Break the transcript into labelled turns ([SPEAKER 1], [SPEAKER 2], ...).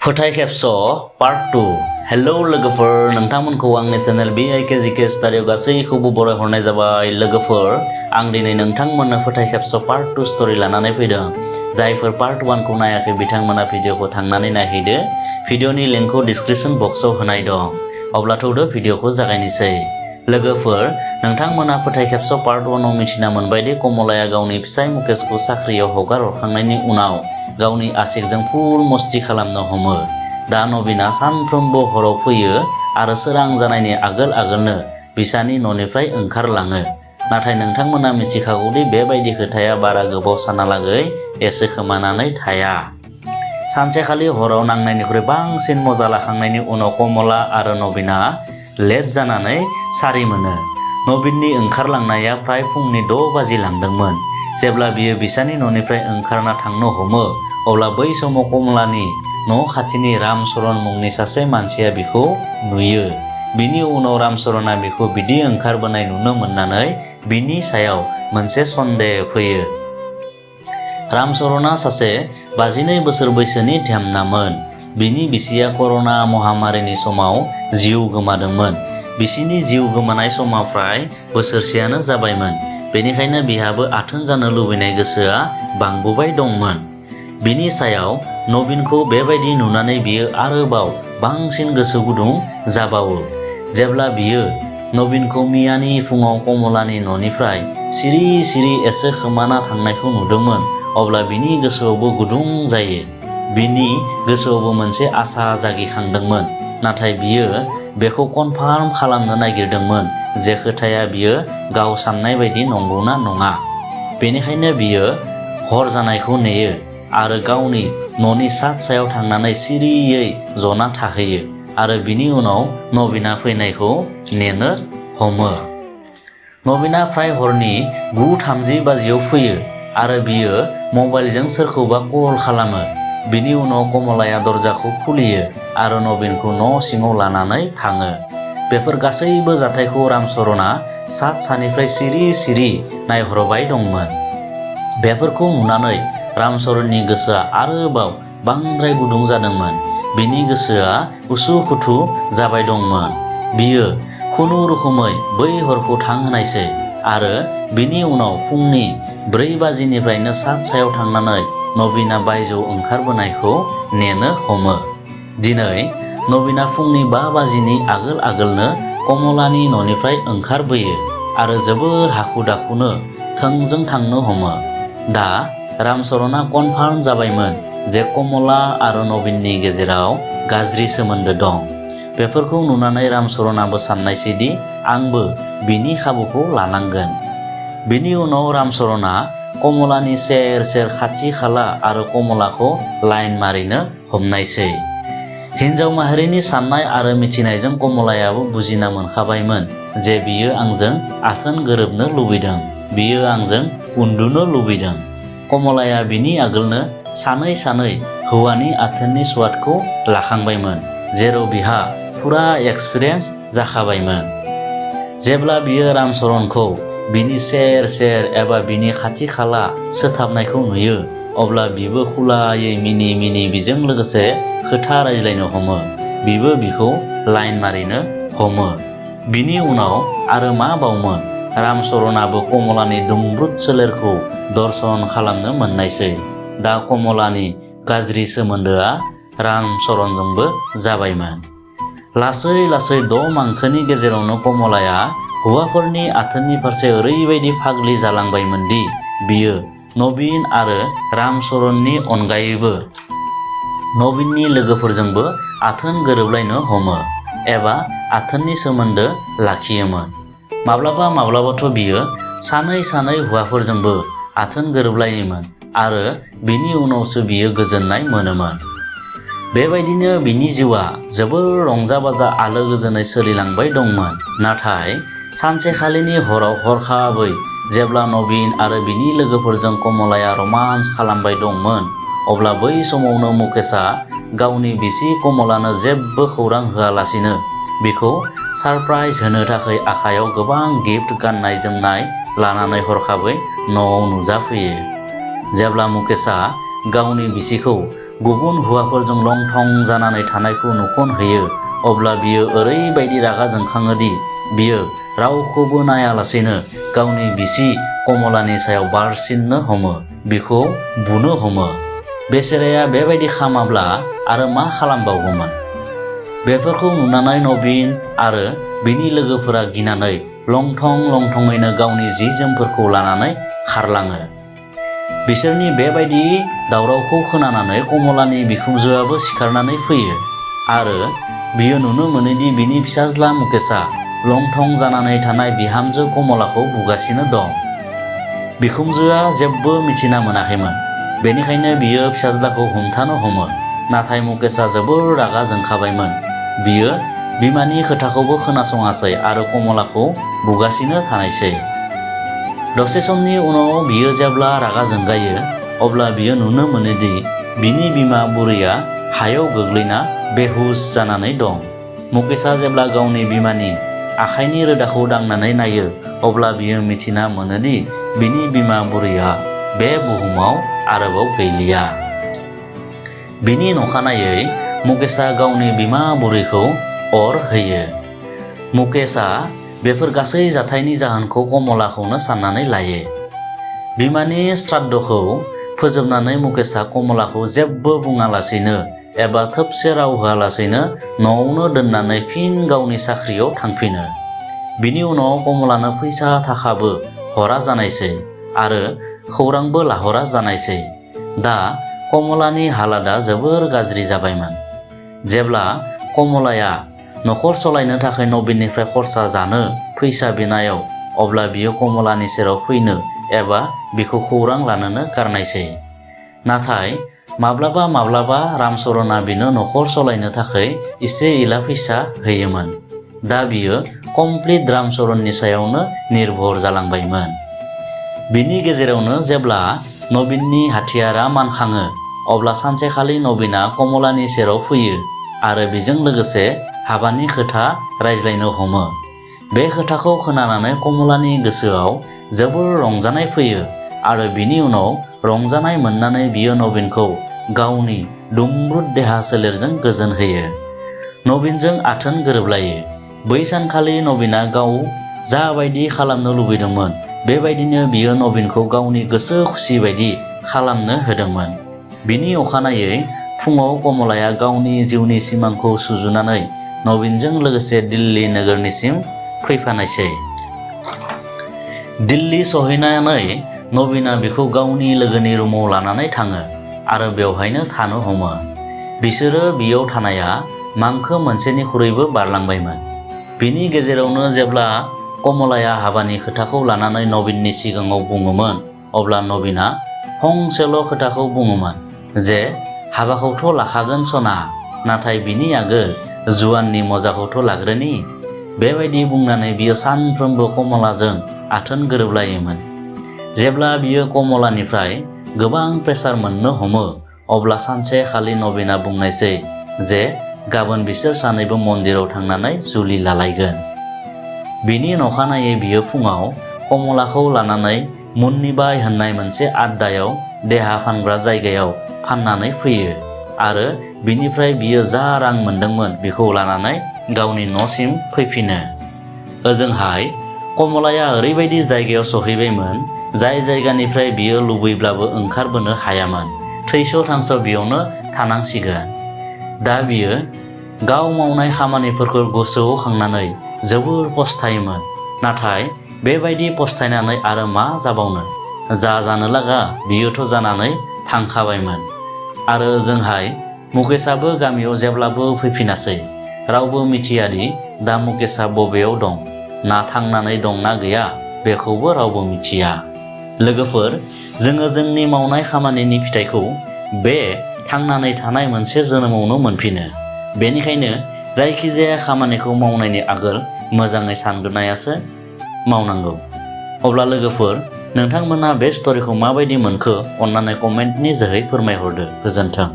[SPEAKER 1] फोथाय खेबस' part 2 hello लोगोफोर नोंथांमोनखौ आंनि चेनेल BIKGK स्टाडियाव गासैखौबो बरायहरनाय जाबाय। लोगोफोर आं दिनै नोंथांमोननो फोथाय खेबस' पार्ट 2 स्ट'रि लानानै फैदों। जायफोर पार्ट 1 खौ नायाखै बिथांमोना भिडिअखौ थांनानै नायहैदो। भिडिअनि लिंकखौ डिसक्रिपसन बक्सआव होनाय दं। अब्ला थौदो भिडिअखौ जागायनोसै। लोगोफोर नोंथांमोना फोथाय खेबस' पार्ट 1 आव मिथिना मोनबायदि कमलाया गावनि फिसाय मुकेशखौ साख्रियाव हगार हरखांनायनि उनाव गावनि आशिकजों फुल मस्ती खालामनो हमो। दा नबिना सानफ्रोमबो हराव फैयो आरो सोरां जानायनि आगोल आगोलनो बिसानि न'निफ्राय ओंखारलाङो। नाथाय नोंथांमोना मिथिखागौदि बेबायदि खोथाया बारा गोबाव सानालागै एसे खोमानानै थाया। सानसेखालि हराव नांनायनिख्रुइ बांसिन मजा लाखांनायनि उनाव कमला आरो नबिना लेट जानानै सारि मोनो। नबिननि ओंखारलांनाया फ्राय फुंनि 6 बाजिलांदोंमोन। जेब्ला बियो बिसानि न'निफ्राय ओंखारना थांनो हमो अब्ला बै समाव कमलानि न' खाथिनि रामचरण मुंनि सासे मानसिया बिखौ नुयो। बिनि उनाव रामचरणआ बिखौ बिदि ओंखारबोनाय नुनो मोननानै बिनि सायाव मोनसे सन्देह फैयो। रामचरणआ सासे 52 बोसोर बैसोनि धेमनामोन। बिनि बिसिया कर'ना महामारिनि समाव जिउ गोमादोंमोन। बिसिनि जिउ गोमानाय समा फ्राय बोसोरसेयानो जाबायमोन। बेनिखायनो बिहाबो आथोन जानो लुबैनाय गोसोआ बांबोबाय दंमोन। बिनि सायाव नबिनखौ बेबायदि नुनानै बियो आरोबाव बांसिन गोसो गुदुं जाबावो। जेब्ला बियो नबिनखौ मियानि फुङाव कमलानि न'निफ्राय सिरि सिरि एसे खोमाना थांनायखौ नुदोंमोन अब्ला बिनि गोसोआवबो गुदुं जायो। बिनि गोसोआवबो मोनसे आसा जागिखांदोंमोन। नाथाय बियो बेखौ कनफार्म खालामनो नागिरदोंमोन जे खोथाया बियो गाव साननाय बायदि नंगौना नङा। बेनिखायनो बियो हर जानायखौ नेयो आरो गावनि न'नि छात सायाव थांनानै सिरियै जना थाहैयो आरो बिनि उनाव नबिना फैनायखौ नेनो हमो। नबिना फ्राय हरनि 9:30 बाजियाव फैयो आरो बियो मबाइलजों सोरखौबा कल खालामो। बिनि उनाव कमलाया दरजाखौ खुलियो आरो नबिनखौ न' सिङाव लानानै थाङो। बेफोर गासैबो जाथायखौ रामचरणआ छात सानिफ्राय सिरि सिरि नायहरबाय दंमोन। बेफोरखौ नुनानै रामचरणनि गोसोआ आरोबाव बांद्राय गुदुं जादोंमोन। बिनि गोसोआ उसुखुथु जाबाय दंमोन। बियो खुनुरुखुमै बै हरखौ थांहोनायसै आरो बिनि उनाव फुंनि 4 बाजिनिफ्रायनो छात सायाव थांनानै नबिना बायजोआव ओंखारबोनायखौ नेनो हमो। दिनै नबिना फुंनि 5 बाजिनि आगोल आगोलनो कमलानि न'निफ्राय ओंखारबोयो आरो जोबोर हाखु दाखुनो थोंजों थांनो हमो। दा रामचरणआ कनफार्म जाबायमोन जे कमला आरो नबिननि गेजेराव गाज्रि सोमोन्दो दं। बेफोरखौ नुनानै रामचरणआबो साननायसैदि आंबो बिनि खाबुखौ लानांगोन। बिनि उनाव रामचरणआ कमलानि सेर सेर खाथि खाला आरो कमलाखौ लाइन मारिनो हमनायसै। हिनजाव माहारिनि साननाय आरो मिथिनायजों कमलायाबो बुजिना मोनखाबायमोन जे बियो आंजों आथोन गोरोबनो लुबैदों। बियो आंजों उन्दुनो लुबैदों। कमलाया बिनि आगोलनो सानै सानै हौवानि आथोननि स्वादखौ लाखांबायमोन जेराव बिहा फुरा एक्सपिरियेन्स जाखाबायमोन। जेब्ला बियो रामचरणखौ बिनि सेर सेर एबा बिनि खाथि खाला सोथाबनायखौ नुयो अब्ला बिबो खुलायै मिनि मिनि बिजों लोगोसे खोथा रायज्लायनो हमो। बिबो बिखौ लाइन मारिनो हमो। बिनि उनाव आरो मा बावमोन रामचरणआबो कमलानि दुंब्रुद सोलेरखौ दर्शन खालामनो मोननायसै। दा कमलानि गाज्रि सोमोन्दोआ रामचरणजोंबो जाबायमोन। लासै लासै 6 मांखोनि गेजेरावनो कमलाया हौवाफोरनि आथोननि फारसे ओरैबायदि फाग्लि जालांबायमोनदि बियो नबिन आरो रामचरणनि अनगायैबो नबिननि लोगोफोरजोंबो आथोन गोरोबलायनो हमो एबा आथोननि सोमोन्दो लाखियोमोन। माब्लाबा माब्लाबाथ' बियो सानै सानै हौवाफोरजोंबो आथोन गोरोबलायोमोन आरो बिनि उनावसो बियो गोजोननाय मोनोमोन। बेबायदिनो बिनि जिउआ जोबोर रंजा बाजा आलो गोजोनै सोलिलांबाय दंमोन। नाथाय सानसेखालिनि हराव हरखाबै जेब्ला नबिन आरो बिनि लोगोफोरजों कमलाया रमान्स खालामबाय दंमोन अब्ला बै समावनो मुकेशआ गावनि बिसि कमलानो जेबो खौरां होआलासिनो बिखौ सारप्राइज होनो थाखाय आखायाव गोबां गिफ्ट गाननाय जोमनाय लानानै हरखाबै न'आव नुजाफैयो। जेब्ला मुकेशआ गावनि बिसिखौ गुबुन हौवाफोरजों लं-थं जानानै थानायखौ नुखनहैयो, अब्ला बियो ओरैबायदि रागा जोंखाङोदि बियो रावखौबो नायालासेनो गावनि बिसि कमलानि सायाव बारसिननो हमो, बिखौ बुनो हमो। बेसेराया बेबायदि खालामाब्ला आरो मा खालामबावगौमोन? बेफोरखौ नुनानै नबिन आरो बिनि लोगोफोरा गिनानै लं-थङैनो गावनि जि-जोमफोरखौ लानानै खारलाङो। बिसोरनि बेबायदि दावरावखौ खोनानानै कमलानि बिखुनजोआबो सिखारनानै फैयो आरो बियो नुनो मोनोदि बिनि फिसाज्ला मुकेशआ लं-थं जानानै थानाय बिहामजो कमलाखौ बुगासिनो दं। बिखुनजोआ जेबो मिथिना मोनाखैमोन, बेनिखायनो बियो फिसाज्लाखौ हमथानो हमो, नाथाय मुकेशआ जोबोर रागा जोंखाबायमोन। बियो बिमानि खोथाखौबो खोनासङासै आरो कमलाखौ बुगासिनो थानायसै। दसे समनि उनाव बियो जेब्ला रागा जोंगायो, अब्ला बियो नुनो मोनोदि बिनि बिमा बुरैया हायाव गोग्लैना बेहुस जानानै दं। मुकेशआ जेब्ला गावनि बिमानि आखाइनि रोदाखौ दांनानै नायो, अब्ला बियो मिथिना मोनोदि बिनि बिमा बुरैया बे बुहुमाव आरोबाव गैलिया। बिनि अखानायै मुकेशआ गावनि बिमा बुरैखौ अर होयो। मुकेशआ बेफोर गासै जाथायनि जाहोनखौ कमलाखौनो साननानै लायो। बिमानि श्राद्धखौ फोजोबनानै मुकेशआ कमलाखौ जेबो बुङालासेनो एबा थोबसे राव होआलासेनो न'आवनो दोननानै फिन गावनि साख्रियाव थांफिनो। बिनि उनाव कमलानो फैसा थाखाबो हरा जानायसै आरो खौरांबो लाहरा जानायसै। दा कमलानि हालोदा जोबोर गाज्रि जाबायमोन। जेब्ला कमलाया नखर सलायनो थाखाय नबिननिफ्राय खरसा जानो फैसा बिनायाव, अब्ला बियो कमलानि सेराव फैनो एबा बिखौ खौरां लानोनो गारनायसै। नाथाय माब्लाबा माब्लाबा रामचरणआ बिनो नखर सलायनो थाखाय इसे इला फैसा होयोमोन। दा बियो कमप्लिट रामचरणनि सायावनो निर्भर जालांबायमोन। बिनि गेजेरावनो जेब्ला नबिननि हाथियारा मानखाङो, अब्ला सानसेखालि नबिना कमलानि सेराव फैयो आरो बेजों लोगोसे हाबानि खोथा रायज्लायनो हमो। बे खोथाखौ खोनानानै कमलानि गोसोआव जोबोर रंजानाय फैयो आरो बिनि उनाव रंजानाय मोननानै बियो नबिनखौ गावनि दुंब्रुद देहा सोलेरजों गोजोन होयो। नबिनजों आथोन गोरोबलायो। बै सानखालि नबिना गाव जा बायदि खालामनो लुबैदोंमोन, बेबायदिनो बियो नबिनखौ गावनि गोसो खुसि बायदि खालामनो होदोंमोन। बिनि अखानायै फुङाव कमलाया गावनि जिउनि सिमांखौ सुजुनानै नबिनजों लोगोसे दिल्ली नोगोरनिसिम फैफानायसै। दिल्ली सहैनानै नबिना बिखौ गावनि लोगोनि रुमाव लानानै थाङो आरो बेवहायनो थानो हमो। बिसोरो बियाव थानाया मांखो मोनसेनिख्रुइबो बारलांबायमोन। बिनि गेजेरावनो जेब्ला कमलाया हाबानि खोथाखौ लानानै नबिननि सिगाङाव बुङोमोन, अब्ला नबिना फंसेल' खोथाखौ बुङोमोन जे हाबाखौथ' लाखागोन सना, नाथाय बिनि आगोल जुवाननि मजाखौथ' लाग्रोनि। बेबायदि बुंनानै बियो सानफ्रोमबो कमलाजों आथोन गोरोबलायोमोन। जेब्ला बियो कमलानिफ्राय गोबां प्रेसार मोननो हमो, अब्ला सानसेखालि नबिना बुंनायसै जे गाबोन बिसोर सानैबो मन्दिराव थांनानै जुलि लालायगोन। बिनि अखानायै बियो फुङाव कमलाखौ लानानै मुन्निबाई होननाय मोनसे आड्डायाव देहा फानग्रा जायगायाव फाननानै फैयो आरो बिनिफ्राय बियो जा रां मोनदोंमोन बेखौ लानानै गावनि न'सिम फैफिनो। ओजोंहाय कमलाया ओरैबायदि जायगायाव सहैबायमोन जाय जायगानिफ्राय बियो लुबैब्लाबो ओंखारबोनो हायामोन। थैस' थांस' बेयावनो थानांसिगोन। दा बियो गाव मावनाय खामानिफोरखौ गोसोआव खांनानै जोबोर पस्थायोमोन। नाथाय बेबायदि पस्थायनानै आरो मा जाबावनो, जा जानो लागा बियोथ' जानानै थांखाबायमोन। आरो ओजोंहाय मुकेशआबो गामियाव जेब्लाबो फैफिनासै। रावबो मिथियादि दा मुकेशआ बबेयाव दं, ना थांनानै दं ना गैया बेखौबो रावबो मिथिया। लोगोफोर, जोङो जोंनि मावनाय खामानिनि फिथाइखौ बे थांनानै थानाय मोनसे जोनोमावनो मोनफिनो। बेनिखायनो जायखिजाया खामानिखौ मावनायनि आगोल मोजाङै सानग्रोनायासो मावनांगौ। अब्ला लोगोफोर, नोंथांमोना बे स्ट'रिखौ माबायदि मोनखो अन्नानै कमेन्टनि जोहै फोरमायहरदो। गोजोन्थों।